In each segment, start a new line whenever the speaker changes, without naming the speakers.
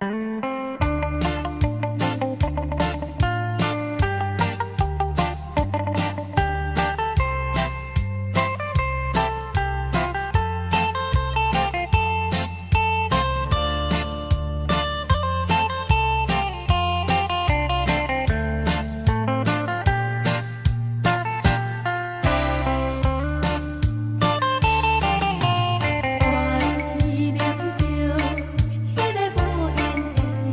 我明著彼个無閒的。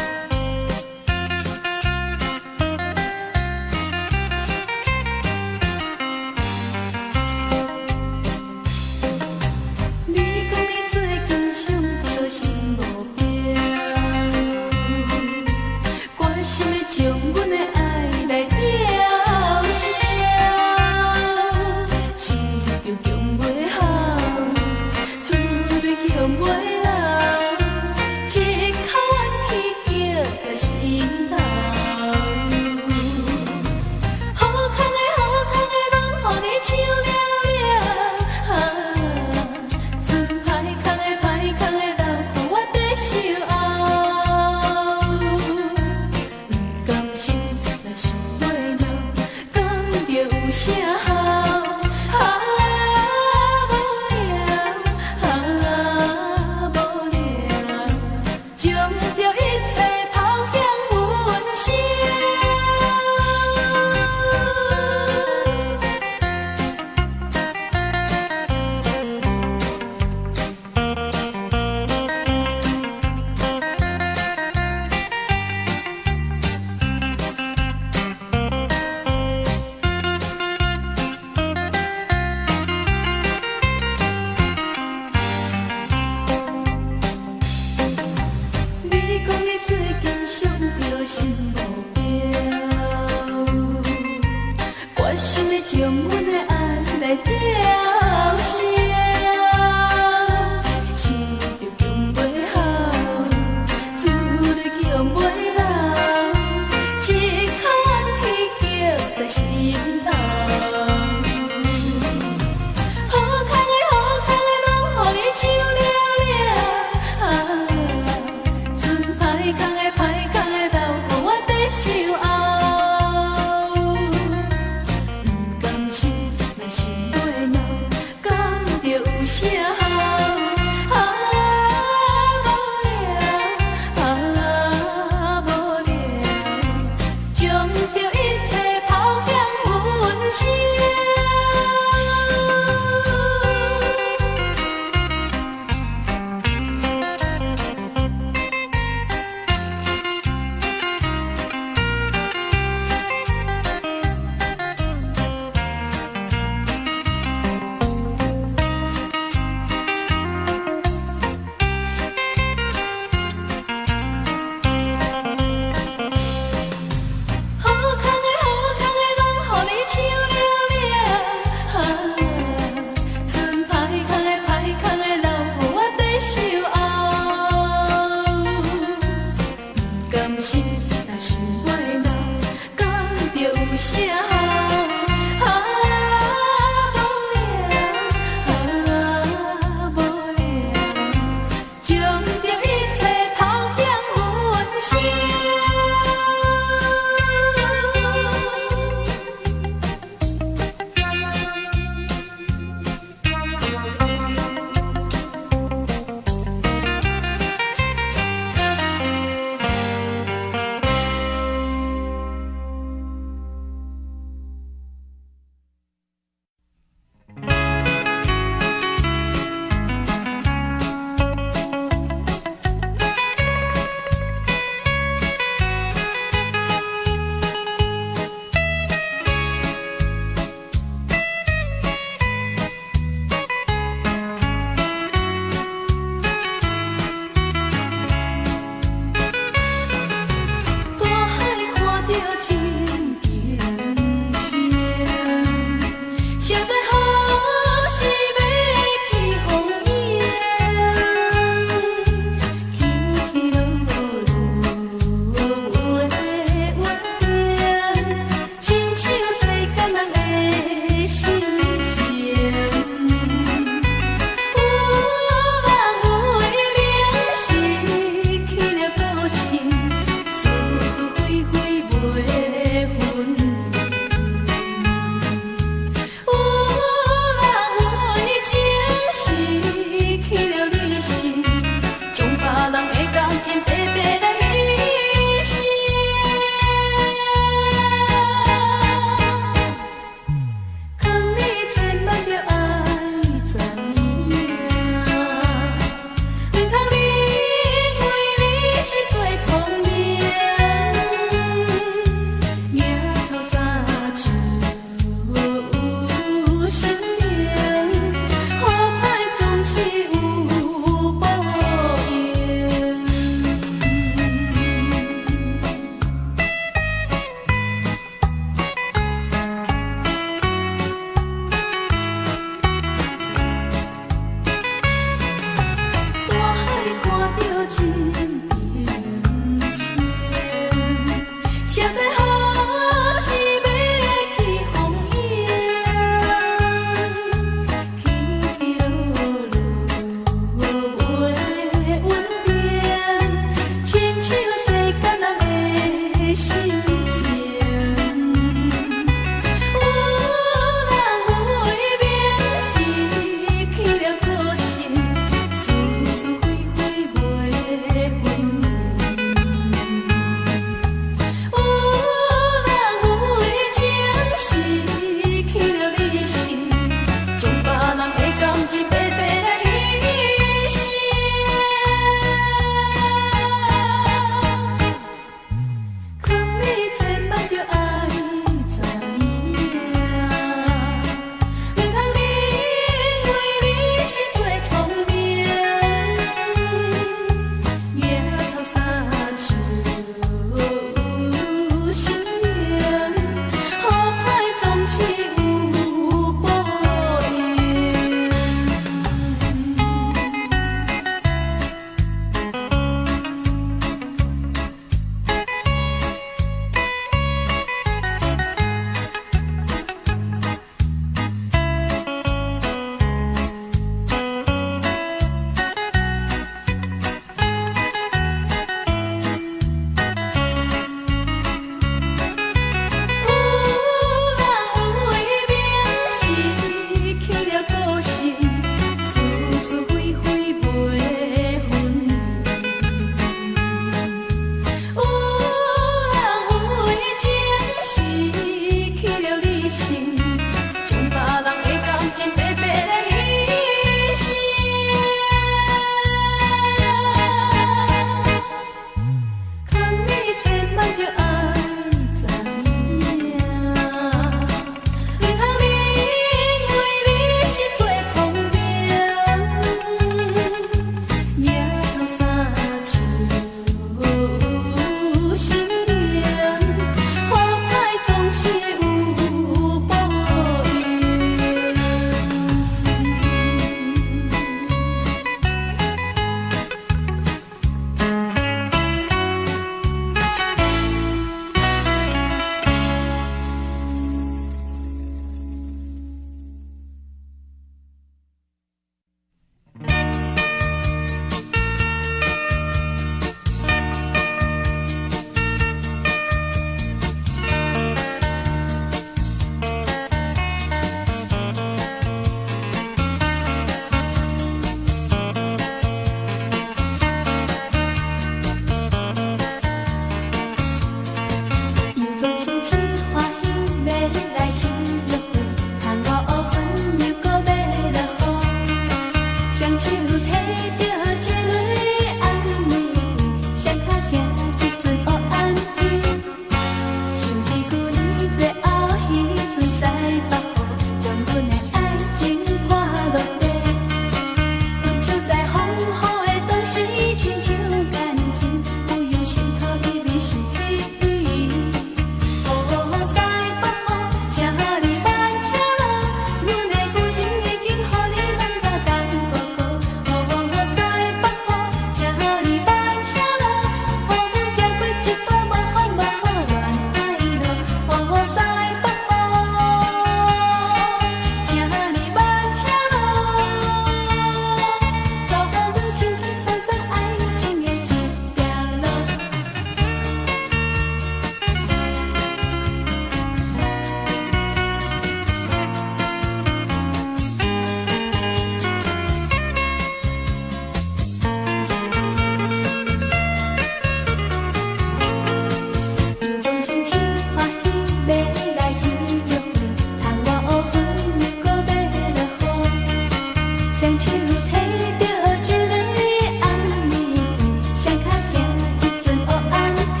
雙手提著一蕊紅玫瑰，雙跤行這陣黑暗天。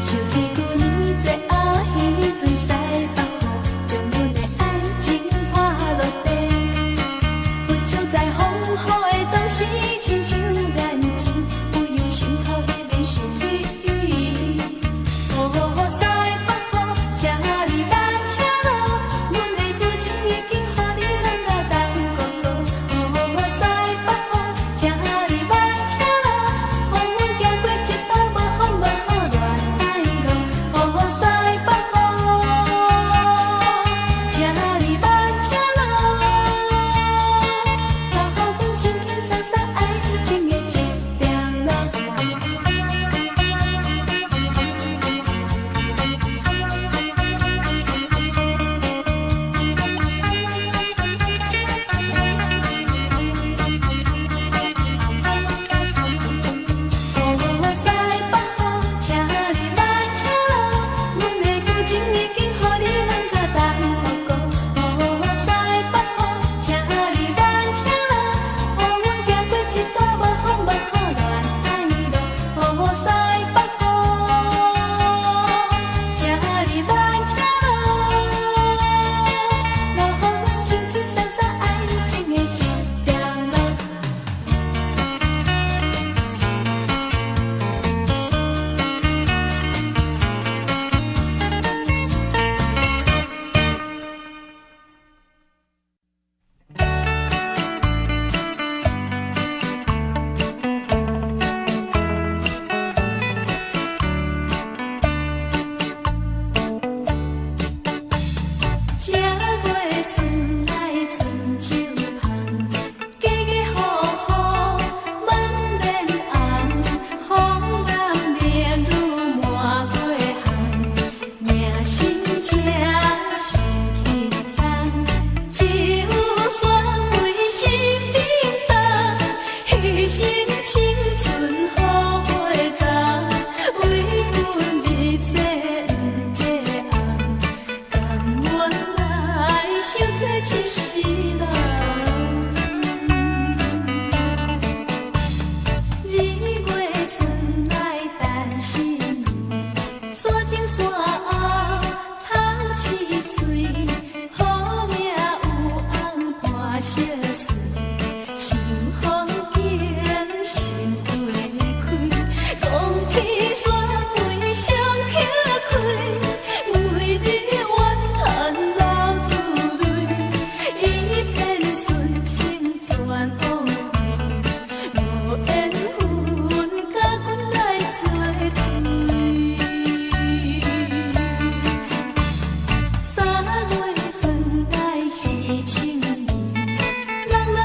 想起舊年最後彼陣西北雨，將阮的愛情拖落地。親像在風雨的當時，親像眼睛，不由心頭彼暝想起伊。哦，西北雨，請你慢車路，阮的舊情已經予你放甲東哥哥。哦，西北雨，請你慢車路，予阮行過這道無風無雨戀愛路。哦，西北雨，請你慢車路，留予阮輕輕鬆鬆愛情的這條路。哦，西北雨，請你慢車路，阮的舊情已經予你放甲東哥哥。哦，西北雨，請你慢車路，予阮行過這段無風無雨戀愛路。哦，西北雨，請你慢車路，留予阮輕輕鬆鬆愛情的這條路。正月酸來春秋芳，家家戶戶滿面紅，風男美女滿街巷，迎新車是轻松，酒山为心叮當，彼生青春好花丛，為君入世毋嫁翁。甘願來受這一世人。二月酸來陳新年，山前山後草刺喙，好命有翁伴相隨，想風景心花開，講起山梅雙曲開，每日怨嘆流淚，一片純情全枉費，無緣分共阮來做對。三月酸來是清明，人人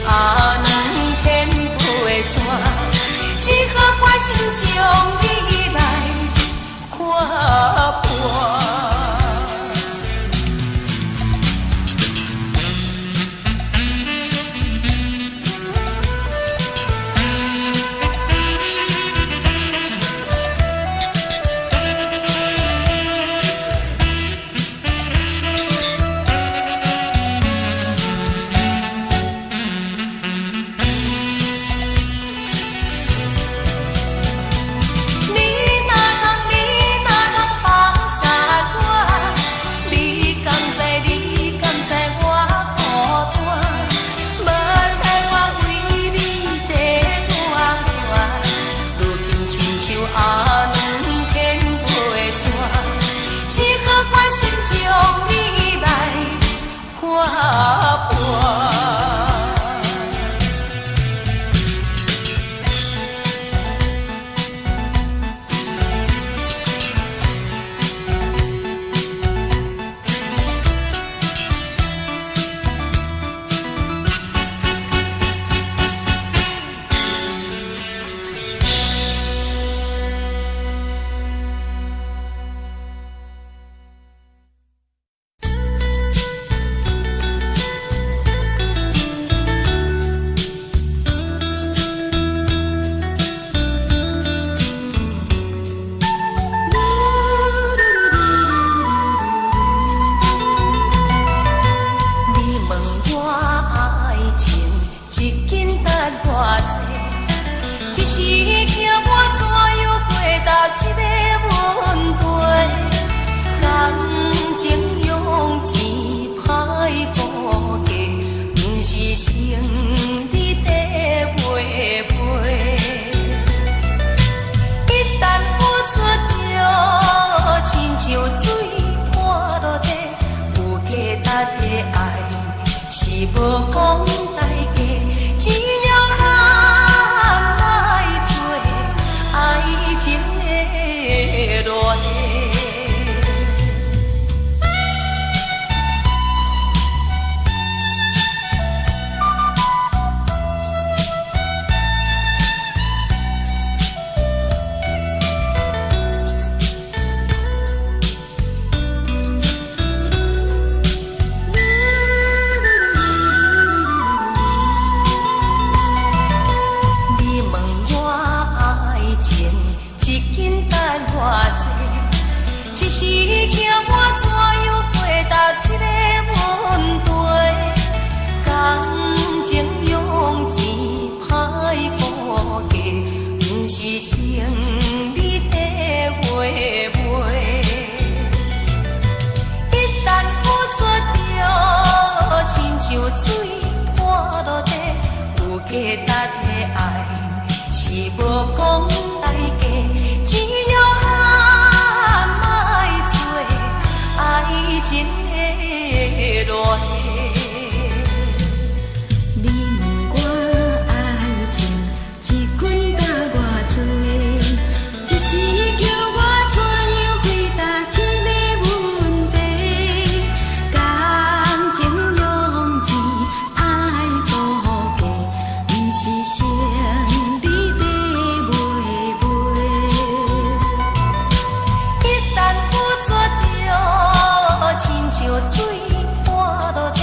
阿娘天飞山，只好决心将你来看破。你若通，你若通放捒我，你敢知？你敢知我孤單？目知我為你在拖爛，如今親像阿娘天飛山，只好決心將你來看破。你問我愛情一斤值偌濟？一時叫我怎樣回答這個問題？感情用錢歹估計，毋是生理在買賣。一旦付出著，親像水潑落地，有價值的愛是無講代價，只要咱莫做愛情的奴隸。你問我愛情一斤值偌濟？一時叫我怎樣回答這個問題？感情用錢歹估計，毋是生理在買賣。一旦付出著，親像水潑落地，有價值的愛是無講代價，只要咱莫做愛情的奴隸。
你問我愛情一斤值偌濟？一時叫我怎樣回答這個問題？感情用錢愛估計，毋是生理在買賣。
一旦付出著，親像水潑落地，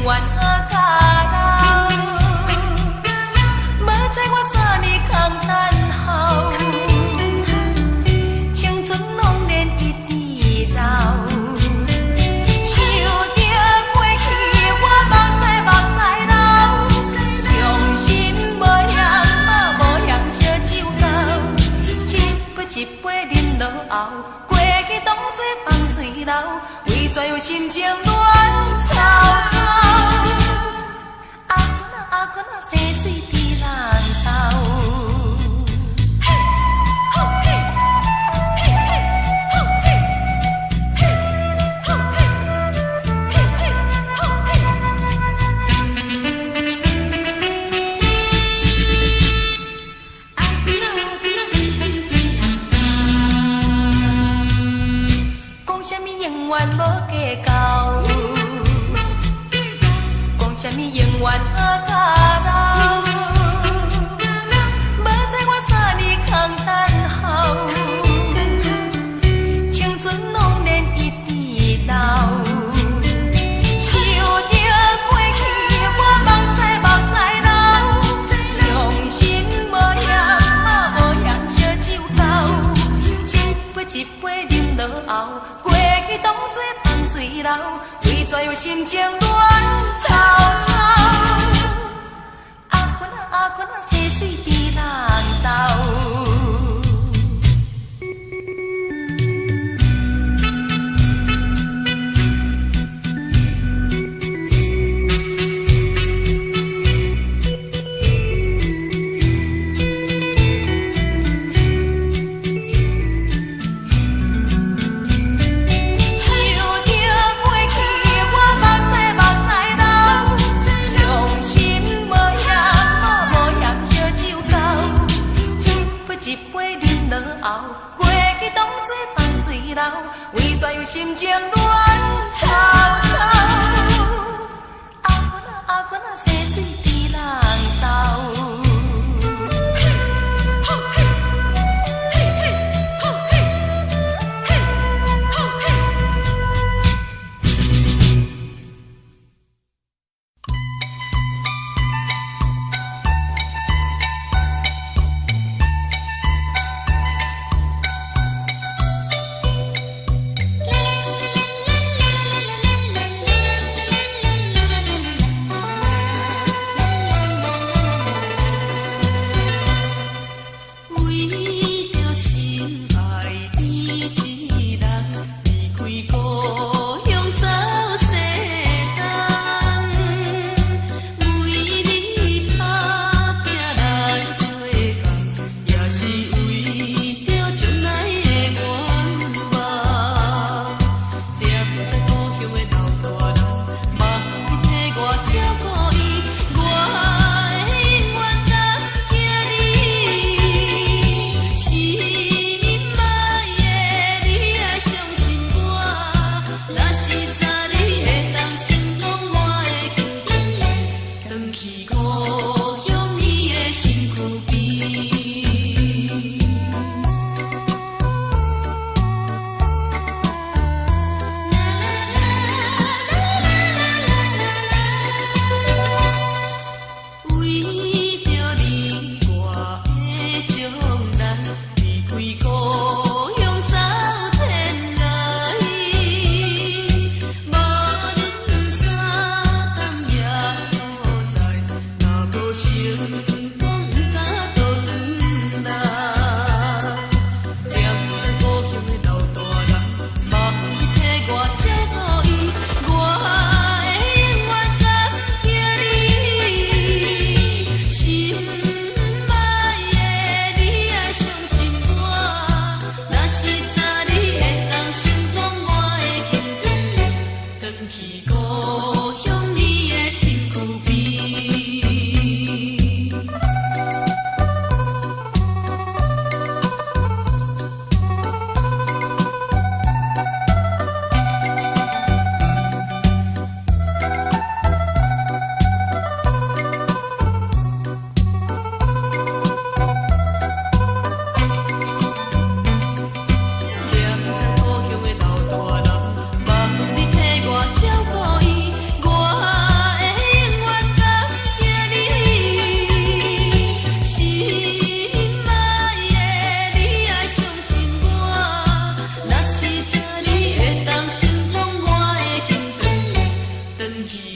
遠好甲老。無知我三年空等候，青春枉然一直流。想著過去，我目屎目屎流，傷心無嫌嘛無嫌燒酒夠，一杯一杯啉落喉，過去當作放水流，為怎樣心情亂糟糟？阿公啊阿公啊，生水比人豆。嘿，吼嘿，嘿嘿，吼嘿，嘿，吼嘿，嘿嘿，吼嘿。
阿公啊阿公啊，生水比人豆。
講啥物永遠無計較，講啥物永遠好甲老。無知我三年空等候，青春枉然一直流。想著過去，我目屎目屎流，傷心無嫌嘛無嫌燒酒夠，一杯一杯啉落喉，過去當作放水流，為怎樣心情亂糟糟？阿公啊阿公啊，生水比人豆。想著過去，我目屎目屎流，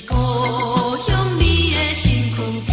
故鄉美的身軀邊。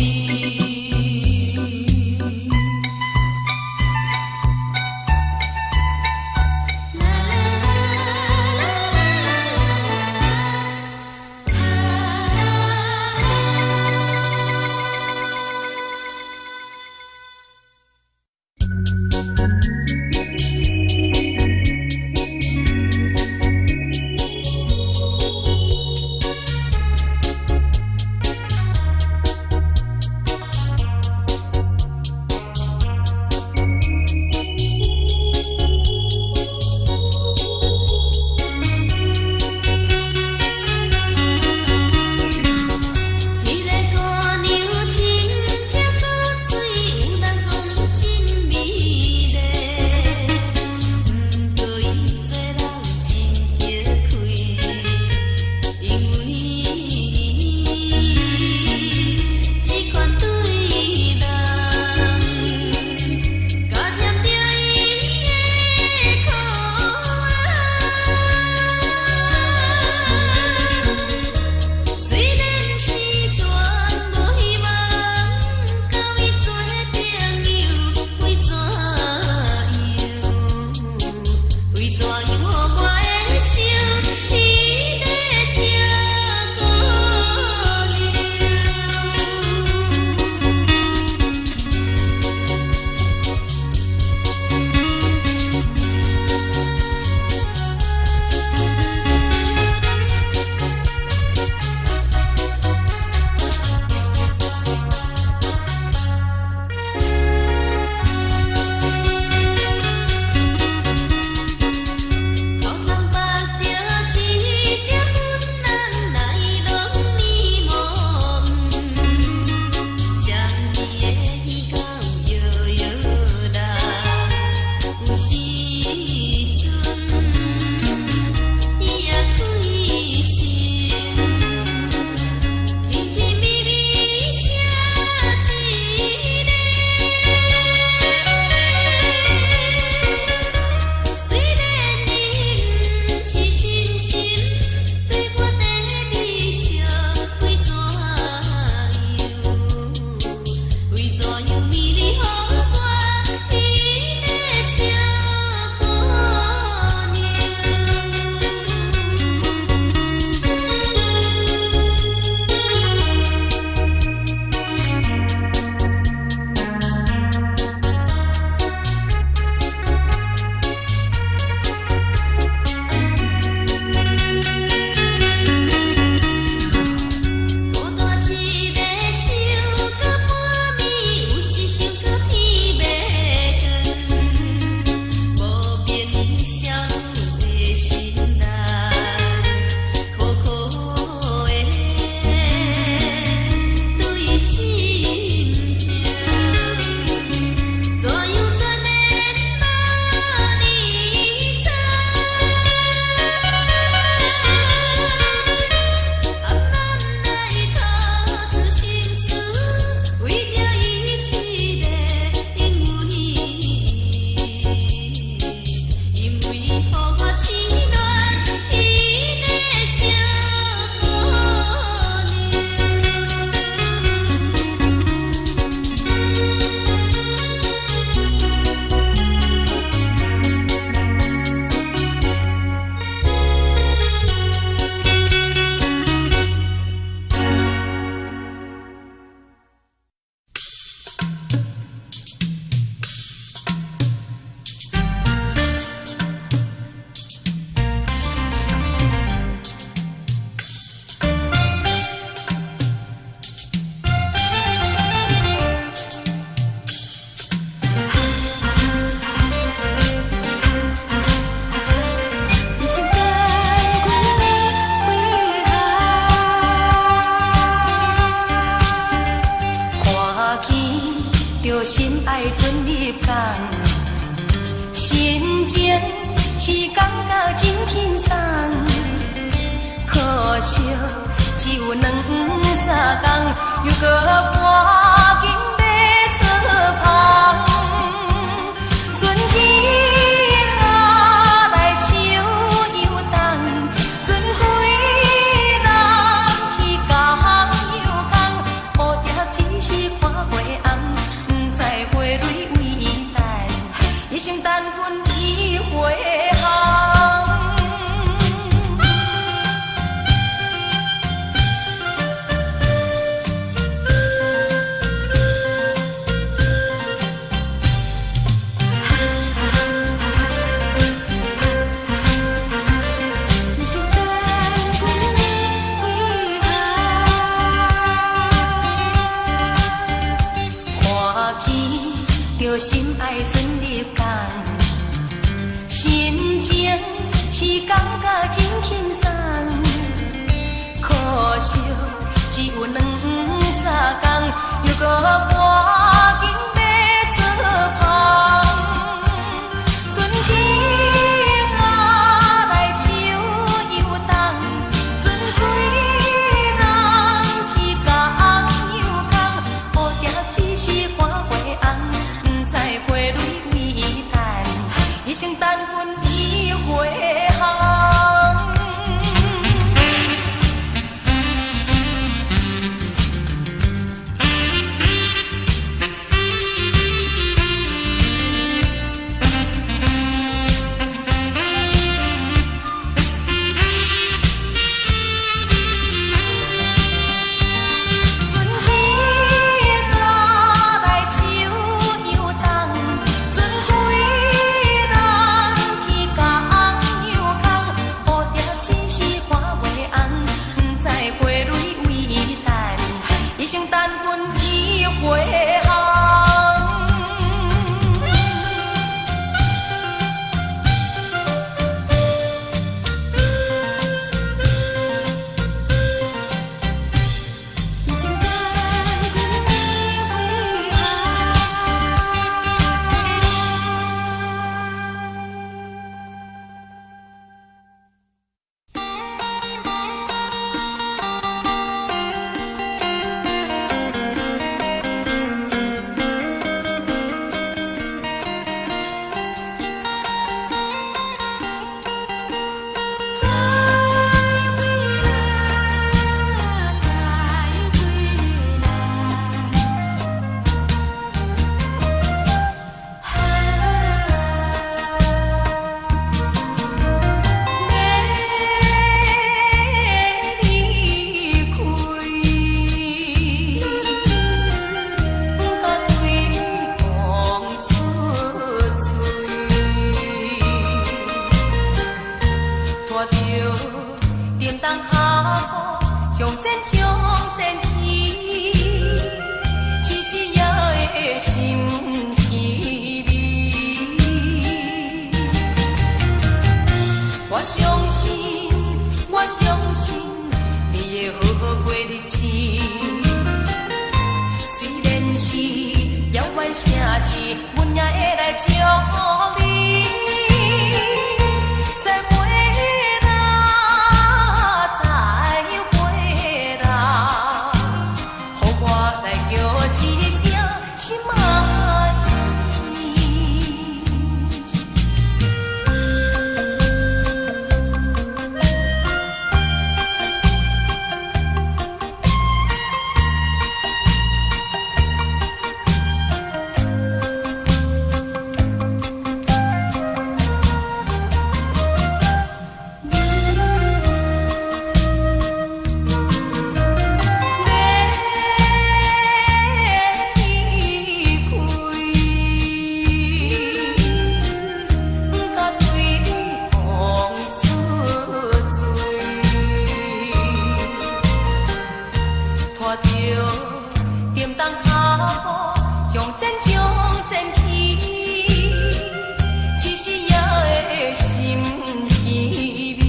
彼个姑娘穿疼骨水，有人講伊真美麗，毋過伊做人真娇氣，因為這款對人，加添著伊的可愛。雖然是全無希望，佮伊做朋友，為怎樣？為怎樣予我會想彼个小姑娘？頭鬃縛著一條粉紅內籠呢毛，雙邊的耳孔搖搖啦，有時陣伊也開心，輕輕微微請一个。雖然伊毋是真心對我在微笑，為怎樣？為怎樣美麗予我彼个小姑娘？孤單一个想到半暝，有時想到天欲光，無眠少女的心內，苦苦的對心情，怎樣才能無離愁？暗暗內吐出心事，為著伊一個，因為因為伊予我痴戀彼个小姑
娘。人生等几暝飞航，
看见著心愛准入港，心情是感覺真輕鬆。可惜只有兩三工，又閣趕緊欲出帆。船起下來手又重，船飛人去共。准入工，心情是感覺真輕鬆。可惜只有兩三工，猶閣趕緊欲出帆。船起下來手又重，船開人去工又空，烏蝶只是看花紅，不知花蕊為等，一生等阮伊回航。船起下來手又重，船開人去工又空，烏蝶只是看花紅，不知花蕊為等，一生等阮伊回航。
一生等阮伊回航。再會啦，再會啦。
欲離開，不敢對你講出嘴，拖著沉重跤步向前向前去，一時也會心稀微。我相信，我相信你會好好過日子。雖然是遙遠城市，阮也會來祝福你。再會啦，再會啦，予我來叫一聲心愛你。欲離開，不敢對你講出嘴，拖著沉重跤步向前向前去，一時也會心稀微。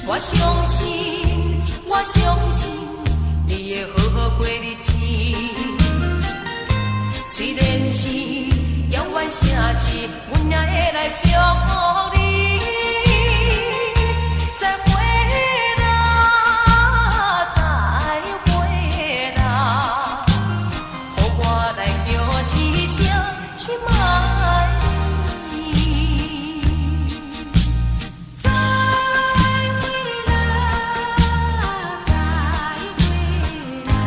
我相信，我相信你會好好過日子。雖然是遙遠城市，阮也會來祝福你。再會啦，再會啦，予我來叫一聲心愛你。
再會啦，再會啦。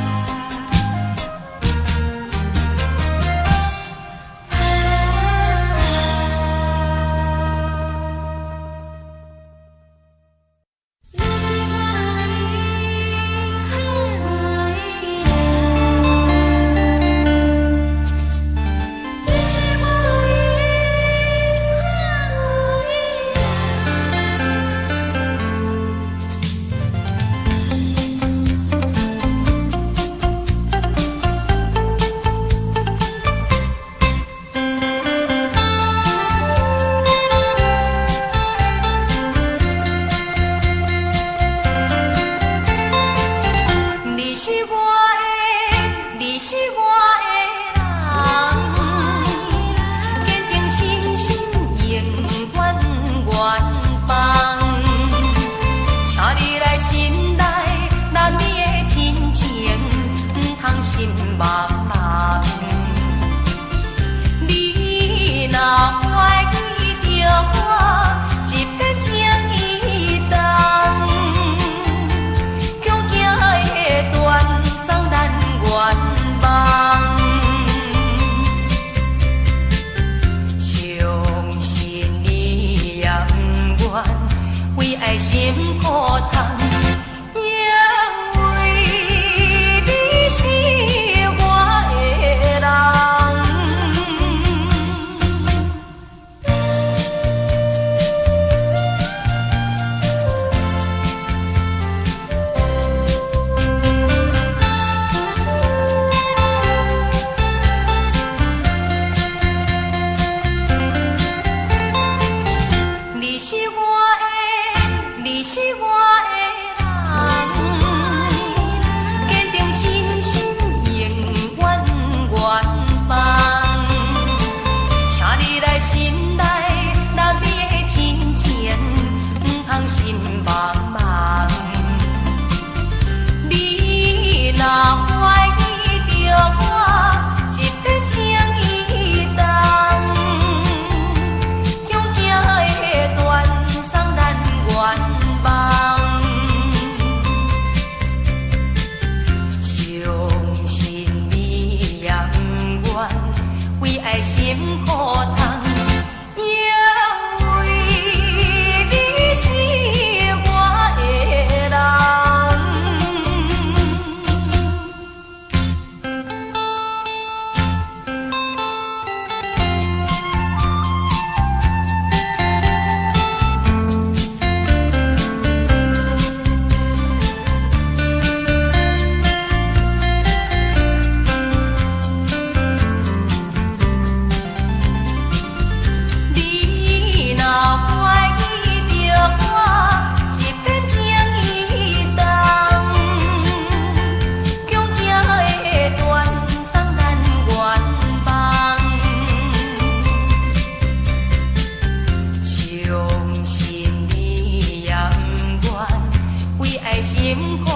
苦通，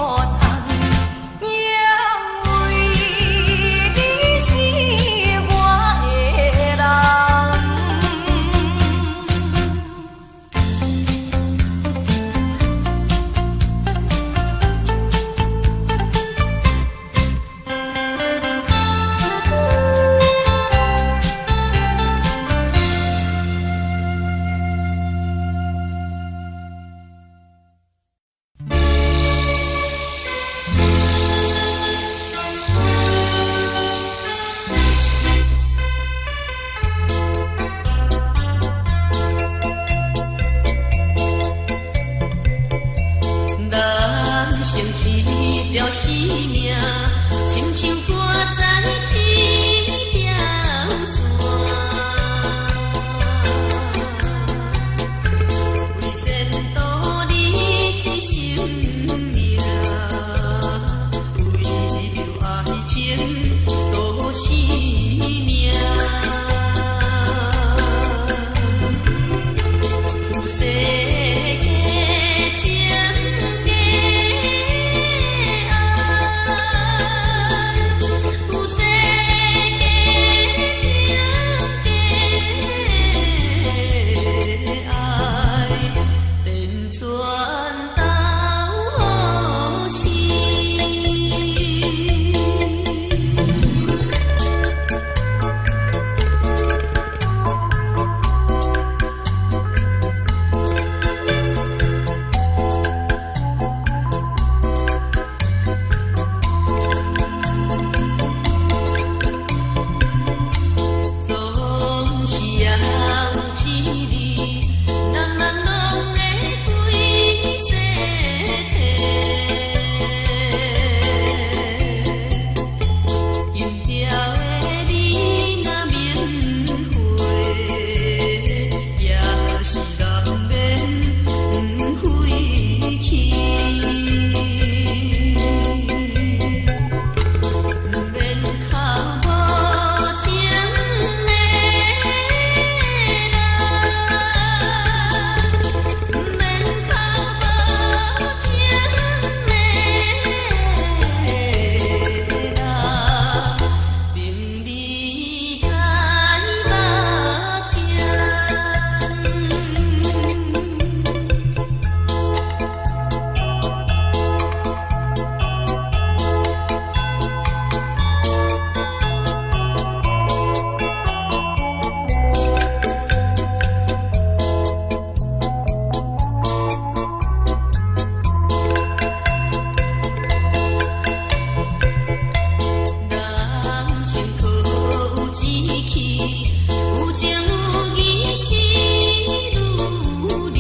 因為你是我的人。
人生一條生命，親像掛在一條線，為前途你一生命，為著愛情賭性命。有世間情假愛，有世間情假愛，輾轉到死。總是也有一日，人人攏會歸西天。今朝的你若免悔，也是難免不飛去。毋免哭無情的人，毋免哭無情的人，名利在目前。人生可有志氣，有情有義是女兒。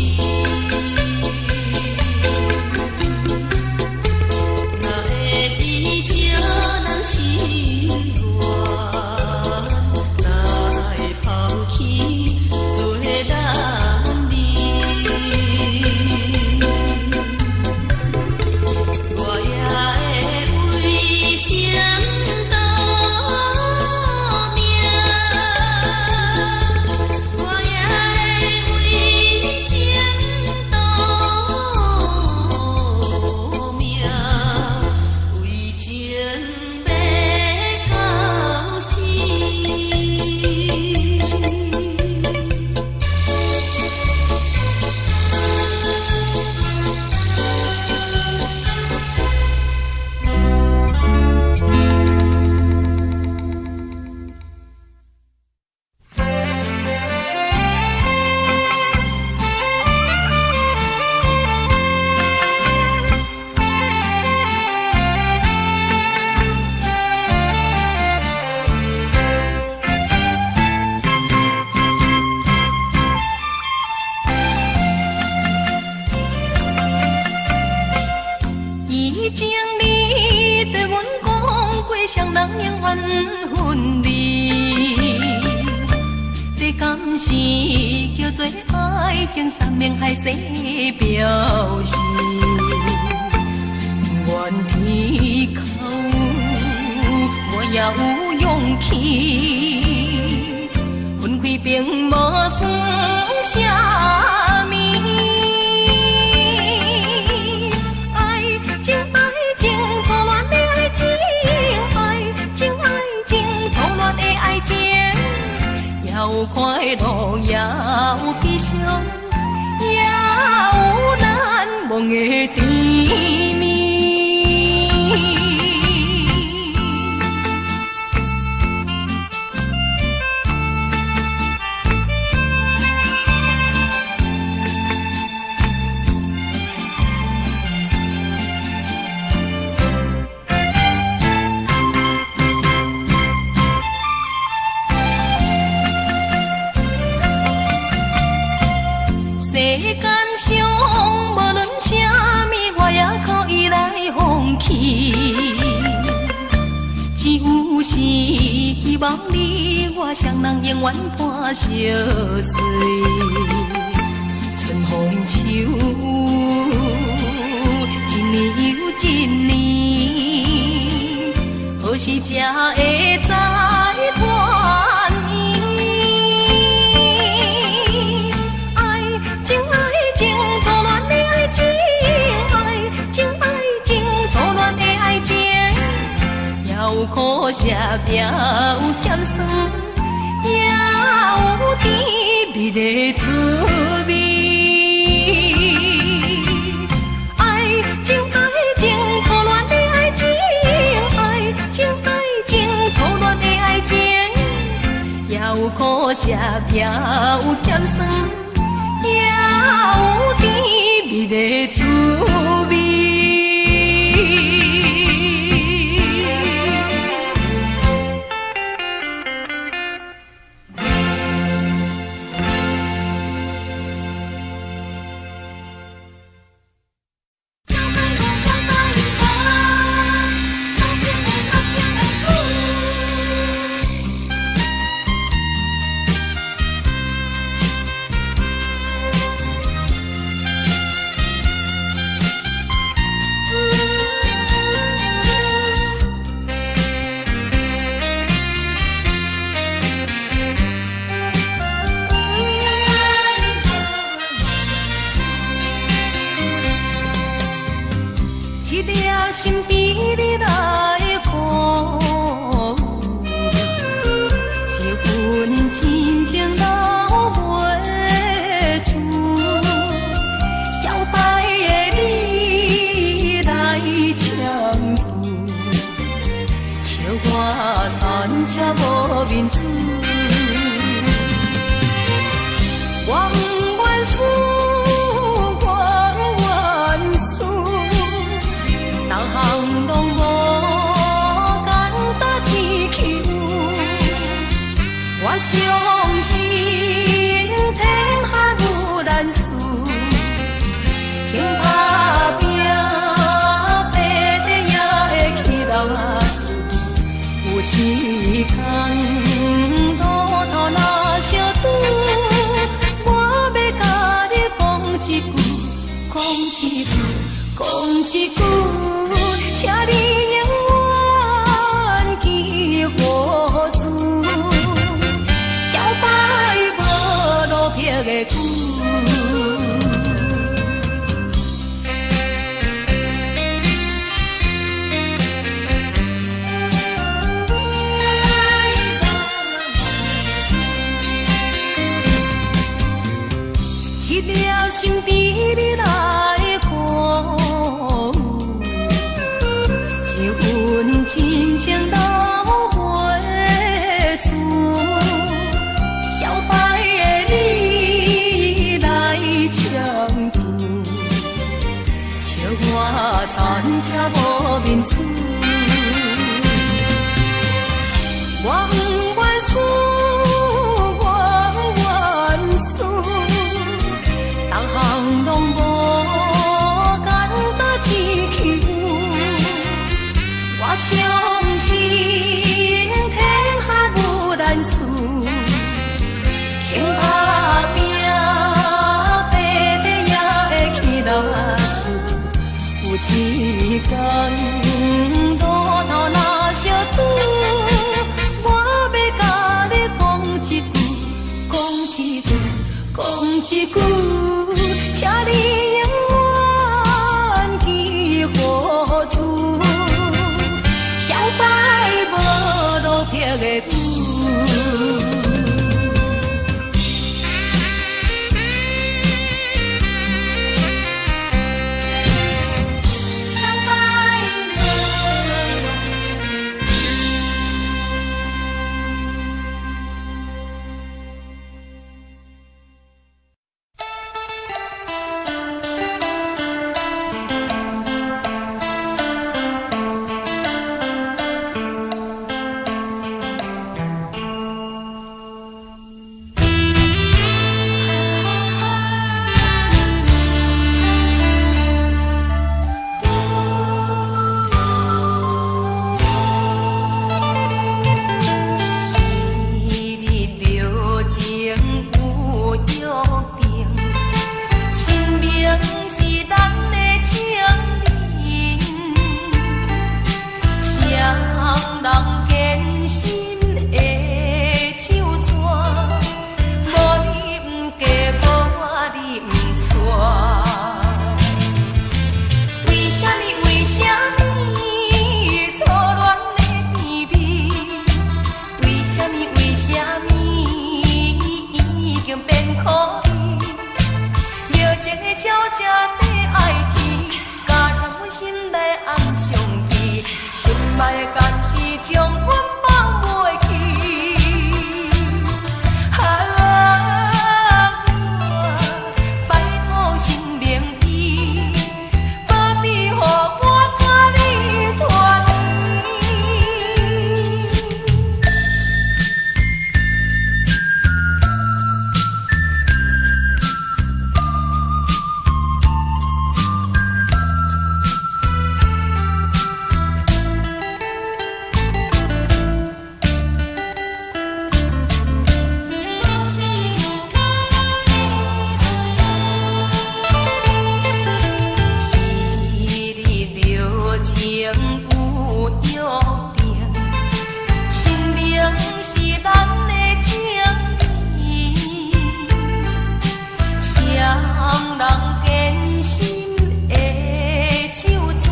若會知情人心軟，哪會拋棄做男兒？我也會為情賭命，我也會為情賭命，為情欲到死。
以前你對阮講過，雙人永遠毋分離，這敢是叫做愛情山盟海誓表示？怨天空，我也有勇氣，分開並無算啥物。愛情有快樂，也有悲傷，也有難忘的甜蜜。世間上無論啥物，我也可以來放棄。只有是希望你我雙人永遠伴相隨。春風秋雨，一年又一年，何時才會再團圓？愛情愛情，錯亂的愛情，愛情愛情，錯亂的愛情，也有苦澀，也有鹹酸，也有甜蜜的滋味。愛情愛情，錯亂的愛情，愛情愛情，錯亂的愛情，也有苦澀，也有鹹酸，也有甜蜜的滋味。一粒心伫你內庫，一份真情留袂住，搖擺的你來簽注，笑我散赤無面子，我不願輸，我不願輸。逐項攏無簡單只求，我相信天下無難事，肯打拼，爬得也會去到厝。有一天路途若相拄，我欲共你講一句，講一句，講一句，請你永遠記予住，搖擺無路泊的久。一粒心佇你內庫，一份真情留袂住，搖擺的你來簽注，笑我散赤無面子，我不願輸，我不願輸，逐項攏無簡單只求，我相信天下無難事，肯打拼，爬得也會去到厝。有一天路途若相拄，我欲共你講一句，講一句，講一句，請你永遠記予住，搖擺無路泊的久。愛的敢是將阮放袂記？啊，我拜託神明醫，保庇予我佮你團圓。彼日庙前有約定，神明是咱的情緣，雙人堅心的手紙，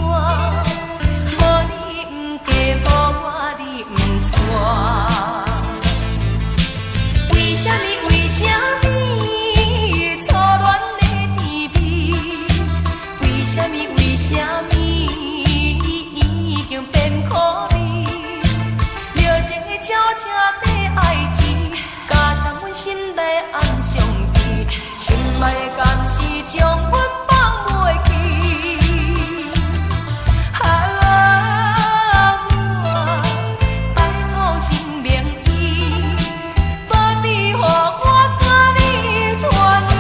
無你毋嫁，無我你毋娶。為啥物？為啥物初戀的甜蜜？為啥物？為啥物已經變苦味？熱情的鳥只底愛啼，加重阮心內暗傷悲。心愛的敢是將阮放袂記？啊，我拜託神明醫，保庇予我佮你團圓。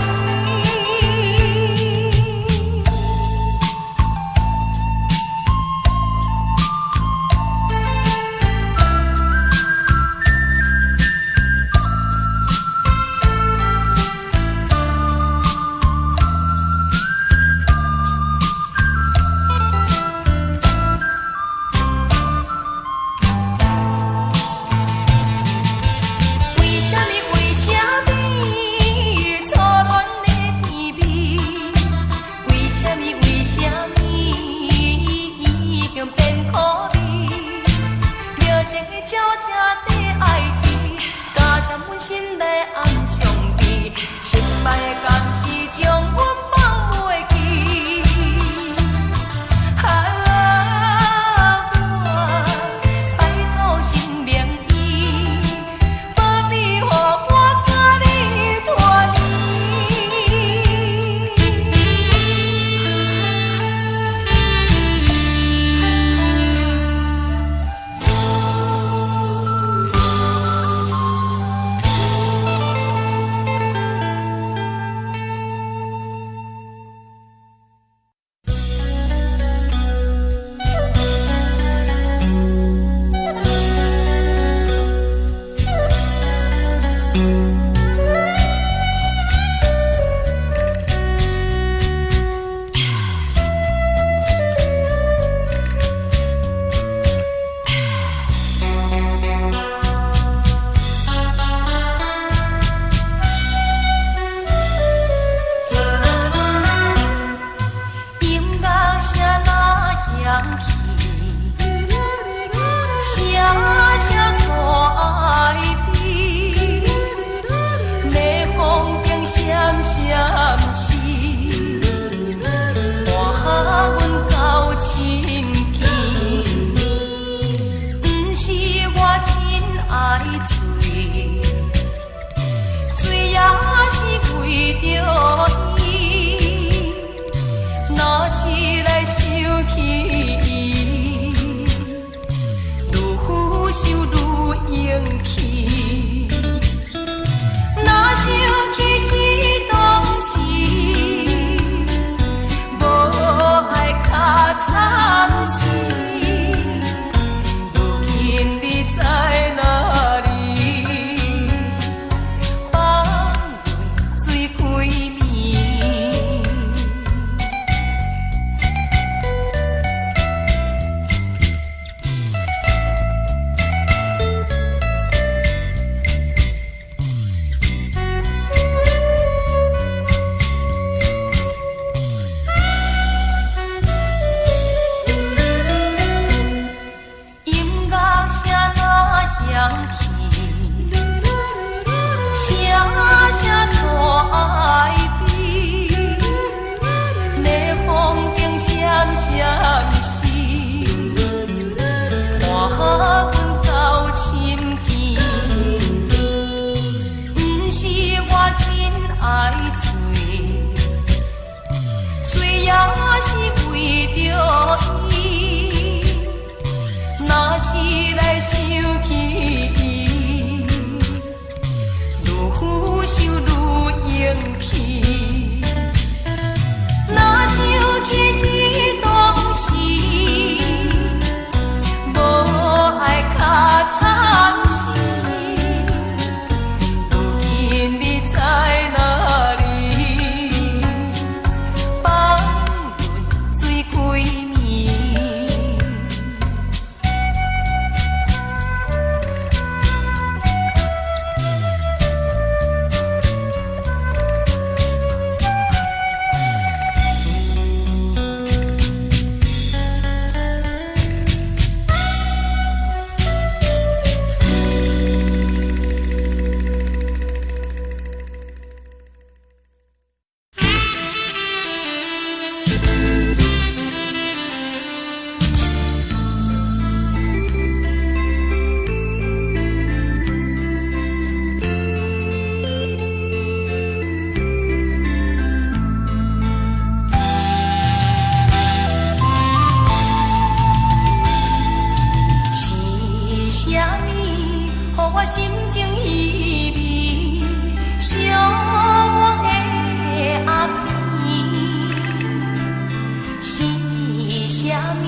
啥物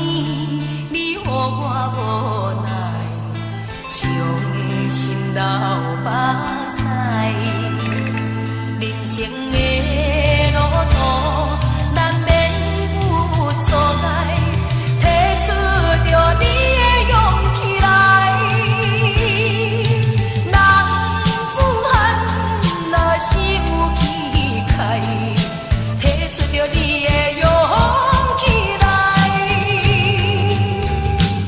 你予我無奈，傷心流目屎。人生的路途難免有阻礙，提出著你的勇氣來。男子漢若是有氣概，提出著你的勇氣來。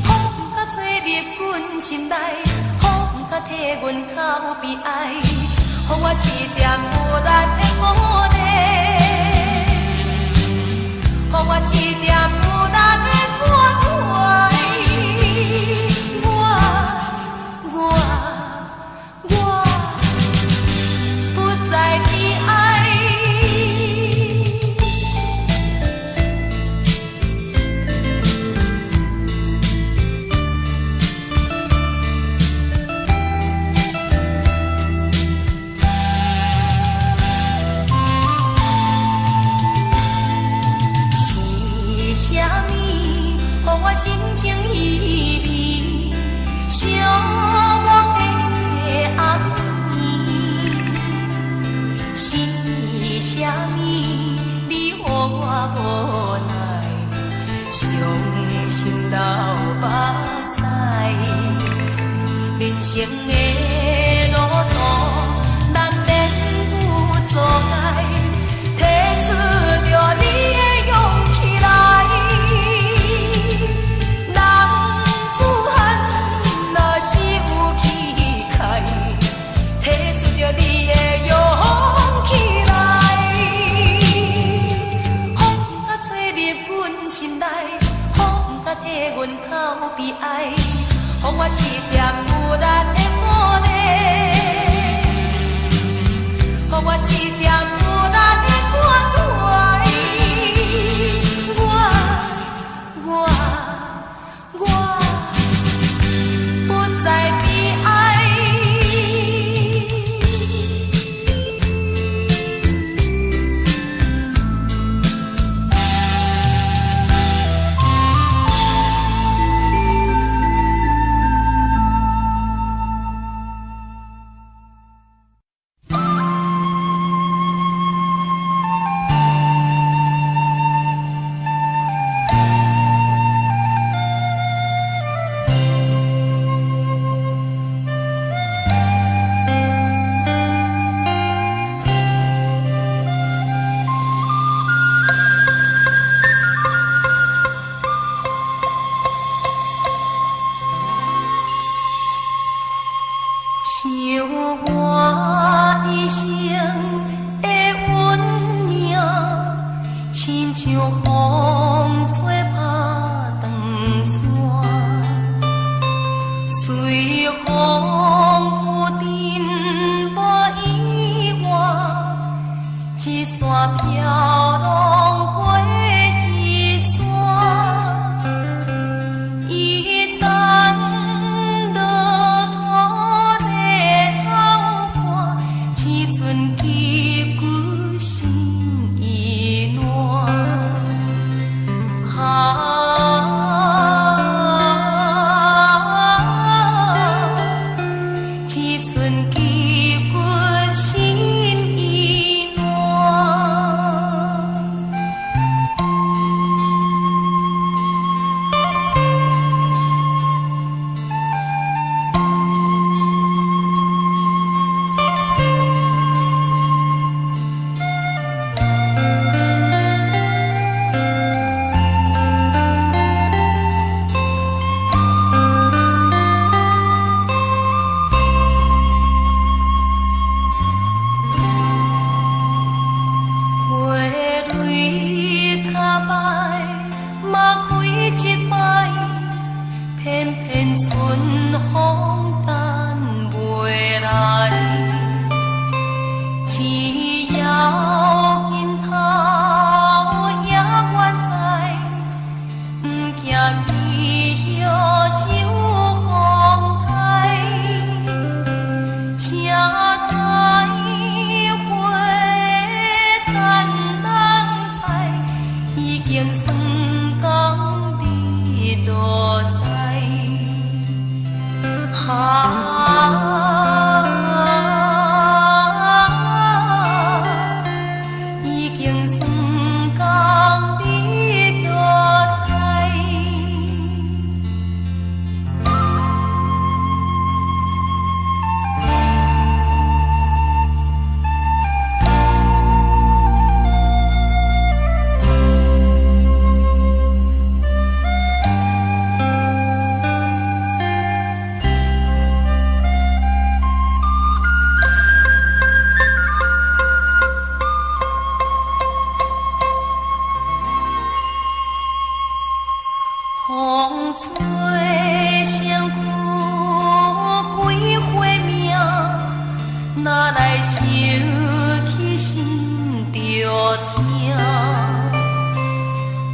風甲吹入阮心內，風甲替阮哭悲哀，予我一點無力的鼓勵，予我一點無力的關懷。我我我不再悲哀。是啥物予我心情稀微，寂寞的暗暝？是啥物你予我無奈，傷心流目屎？人生的路途難免有阻礙，提出著你的勇氣來。男子漢若是有氣概，提出著你的勇氣來。風甲吹入阮心內，風甲替阮哭悲哀，予我一點無力的鼓勵，予我一點無力的關懷。我我我不再悲哀。想我一生的运命，親像風吹拍斷線，隨風浮沉無意外，一線飄浪過彼山。一旦落土低頭看，一寸肌骨心已軟。啊，一寸肌骨心已軟。花蕊較歹，嘛開一擺，偏偏春風等袂來。只要鏡頭也願在，毋驚枝葉受風颱。誰知花等人採，已經算工風吹身軀規歲命，哪來想起心著疼。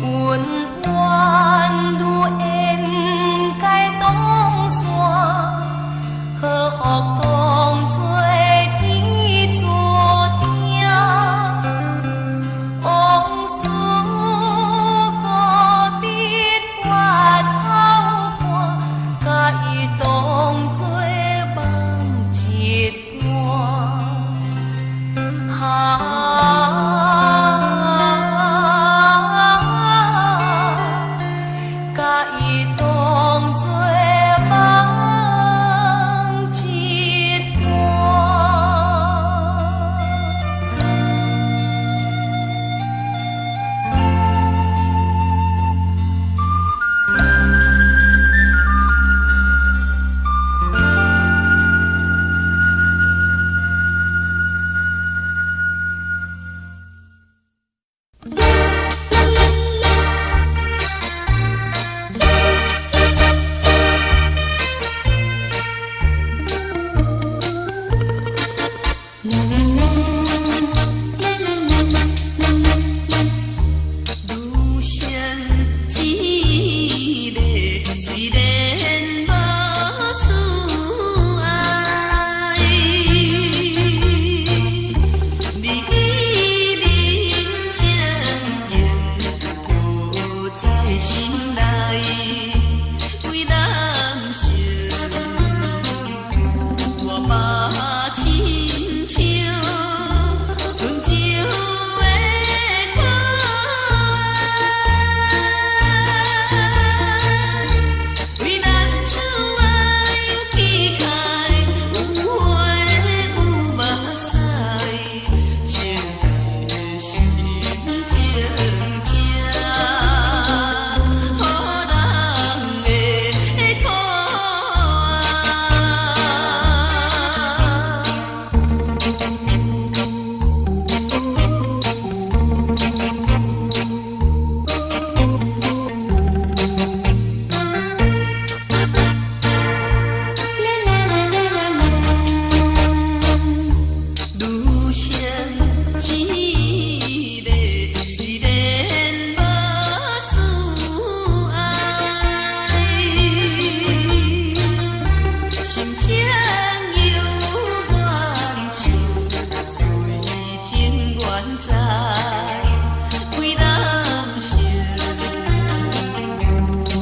恩怨如煙蓋擋線，好福當作天注定。往事何必回頭看，共伊當作夢一段。啊，共伊當作夢一段。
啦啦啦，啦啦啦啦啦啦啦。
女生一个雖然無事愛，你人情永不在心內，為男性我把親像吞酒的苦愛，為男子愛有氣概，有血有目屎，情的心情才予人的苦愛。
啦啦啦啦啦啦。
女生一个雖然無事愛，心情猶原像水情原在，為男性，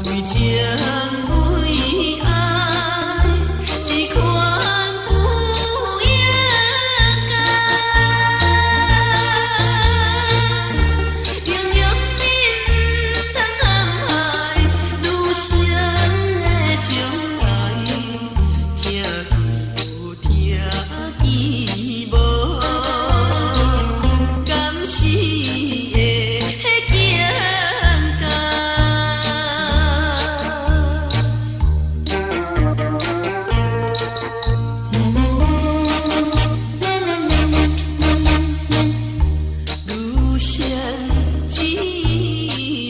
為情為愛，這款不應該。永遠毋通陷害女生的情愛，疼有疼見無，敢是會境界？
啦啦啦，啦啦啦啦啦啦。
女生一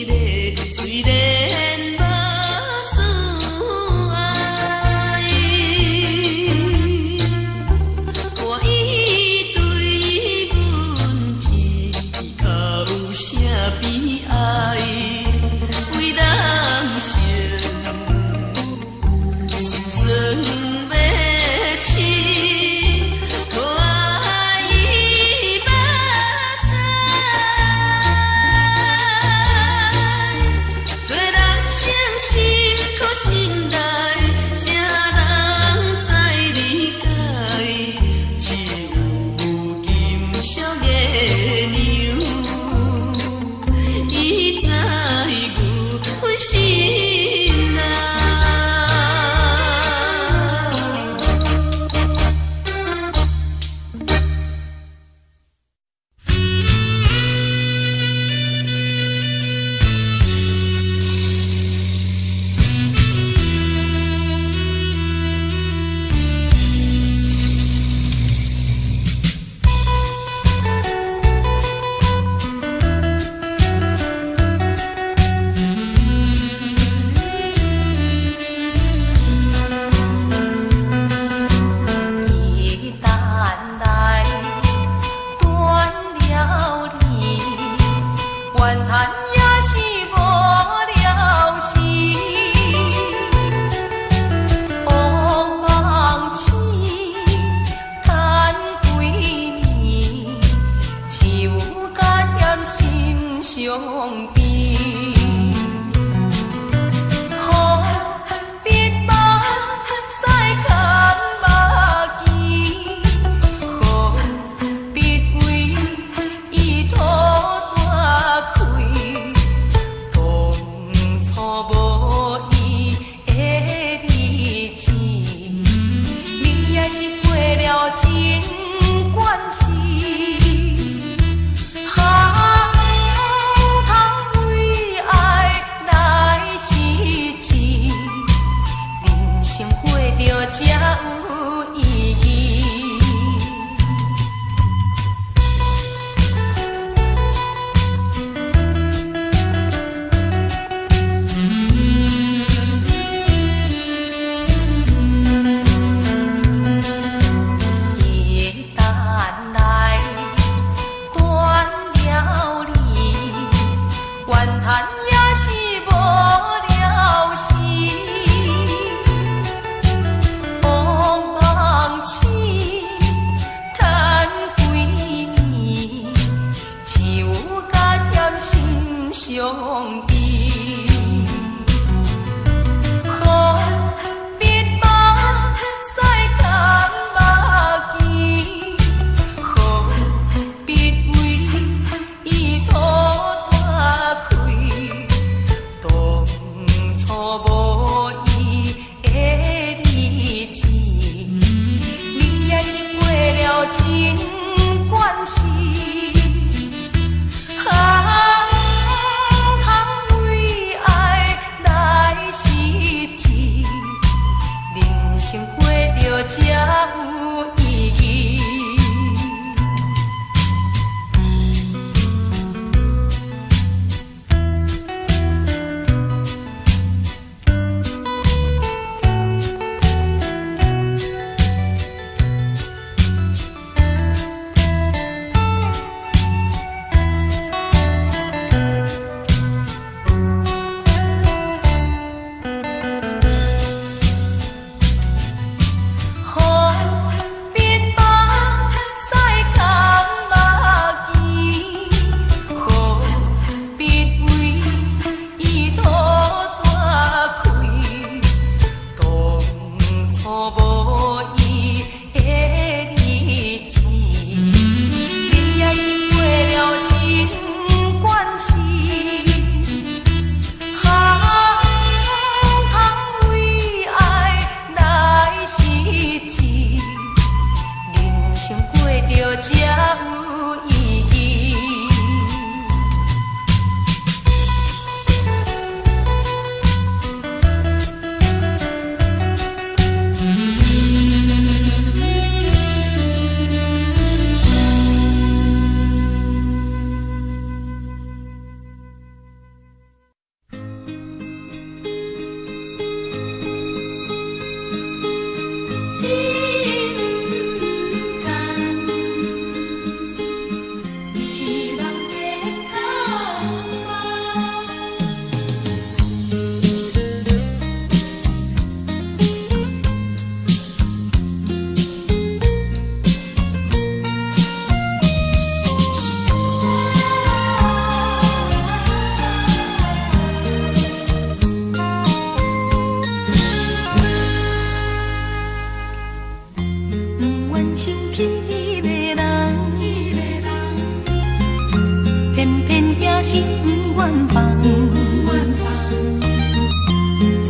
个雖然無事愛，我已對阮天較有啥悲哀？為男性心酸欲拭，拖伊目屎。做男性心苦心內，啥人知理解？只有金小月娘，伊知阮心內。
啦。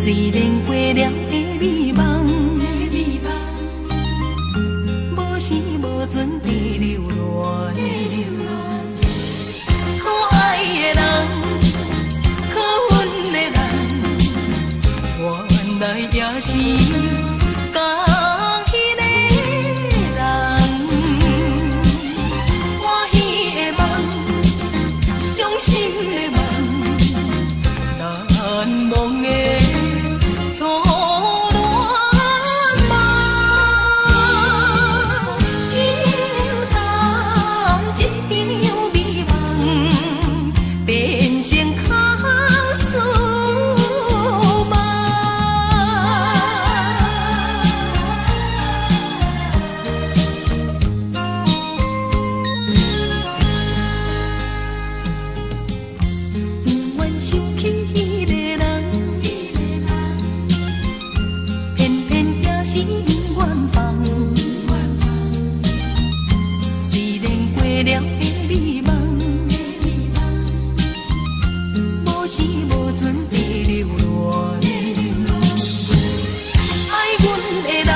雖然過了的美夢，無時無陣地留戀。可愛的人，可恨的人，原來也是仝彼个人。歡喜的夢，傷心的夢，難忘的初戀夢。情感這場美夢，變成空思夢。不願想起彼个人，偏偏也是永遠放。雖然過了的美夢，無時無陣地留戀。愛阮的人，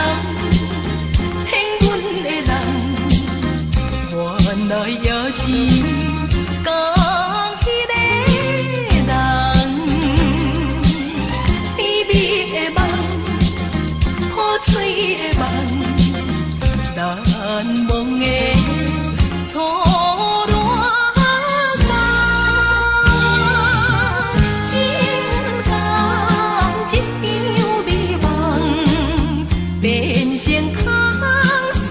騙阮的人，原來也是仝彼个人。甜蜜的夢，破碎的夢，難忘的初戀夢。情感這場美夢，變成空思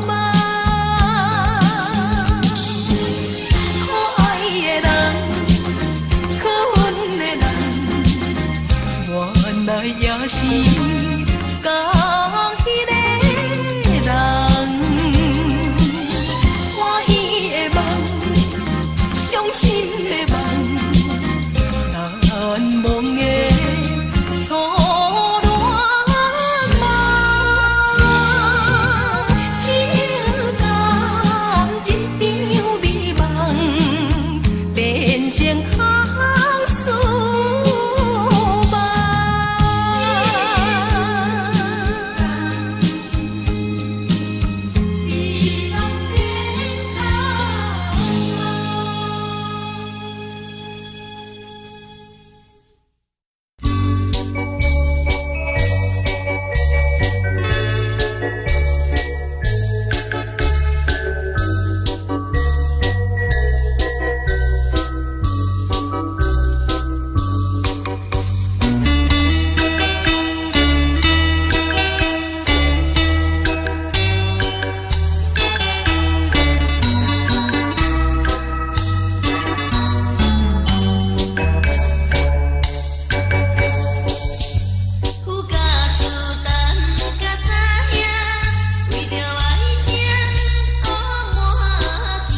夢。可愛的人，可恨的人，原來也是仝彼个人。歡喜的夢，傷心的夢，難忘的初戀夢。情感這場美夢，變成空思夢。美夢變空夢。
夫甲子等甲三兄，為著愛情烏滿行。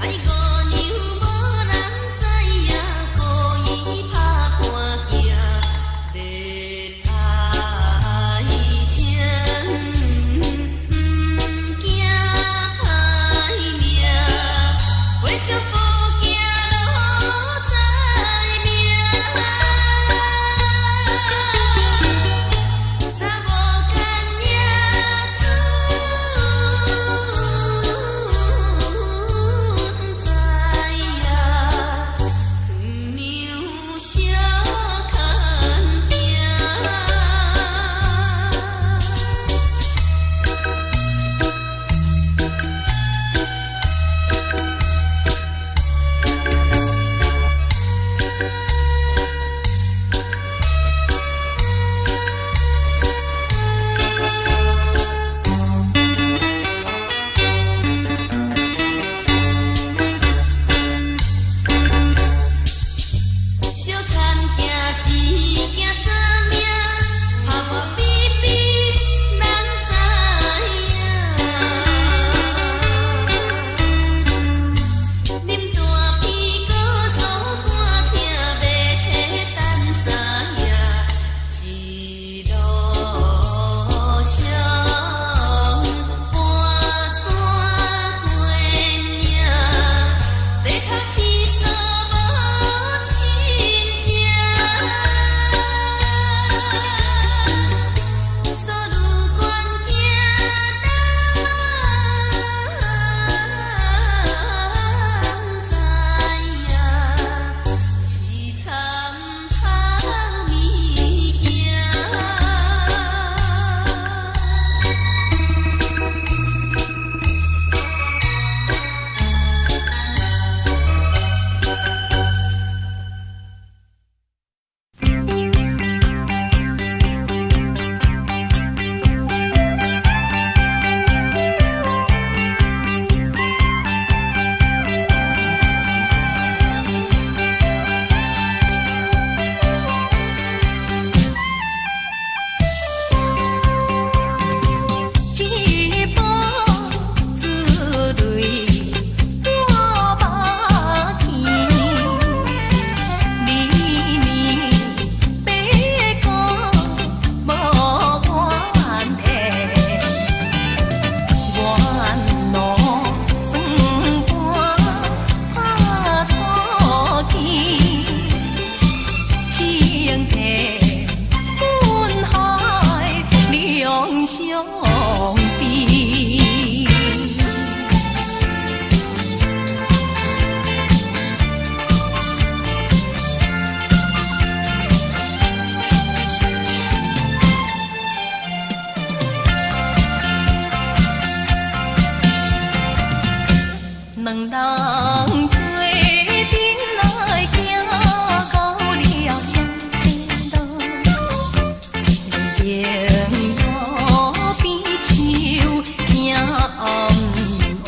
愛姑娘無人知影，故意拍半鏡，欲愛情毋驚歹命，回首不驚路知命。查某干領出知呀，娘小牽疼。
做陣來行到了雙井路，連路邊樹行暗烏，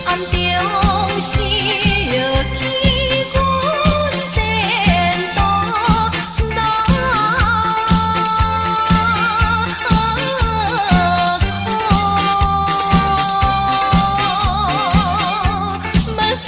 暗中想起阮前途難可，目屎